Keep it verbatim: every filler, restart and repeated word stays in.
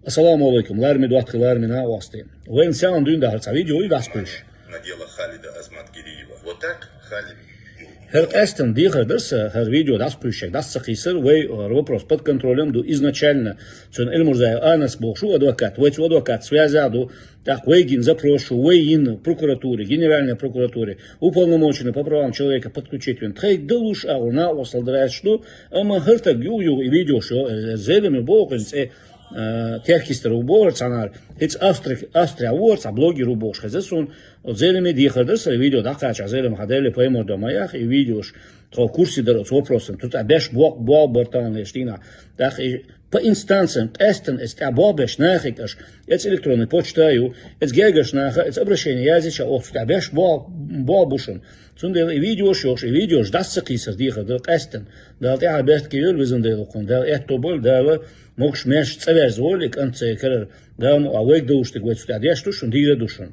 Ассаламу алейкум, ларми дуатхи, ларми накъостий. Вайн сян дуьйна дахар цхьа видео ю дӀасакхуьйсуш. На дело Халида Азматгириева. Вот так, Халид? ХӀара къаьстина дехар дар сан, хӀара видео дӀасакхуьйсуш, дӀаса ца кхийсар, вай, э, вопрос под контролем ду изначально. Цуьнан Эльмурзаев Анас бохуш ву адвокат, вай цу адвокат связь ду, тӀаккха вай гина запрос ю, вай йина прокуратуре, генеральной прокуратуре, уполномоченный по правам человека подключить вина. Тхайга далуш агӀор накъостал дар аьлла ду, амма хӀара таг юха-юха и видеош йо, э, Зелимхи боху иза цӀе, э, Керхистера ву бохура цхьанара, хӀинца Австри-, Австрехь ву хӀара цхьа блогер ву бохуш хеза суна, оцу Зелимхе дехар дар сан видео дӀакхача, Зелимха Деле паймо дан ма яха и видеош, тхо курсе дара оцу вопросана, цу тӀехь беш бо-, болх бар тахана леш дийнахь. ТӀаккха и по инстанциям къаьстина эца тӀехь болх беш нахе аша, эца электронный почта ю, эца гергарчу наха, эца обращение язйича, оха цу тӀехь беш болх, болх бу шуна. Цундела и видеош йохуш, и видеош дӀаса ца кхийсар дехар дара къаьстина. Дала тӀаьхьа беркате йойла везан Дела кхунна, Дала аьтто бойла, Дала могуш-маьрша цӀа верза войла и кӀант церан карара. Дала ма а вайга далуш дерг вай цу тӀехь деш ду шуна, дийр ду шуна.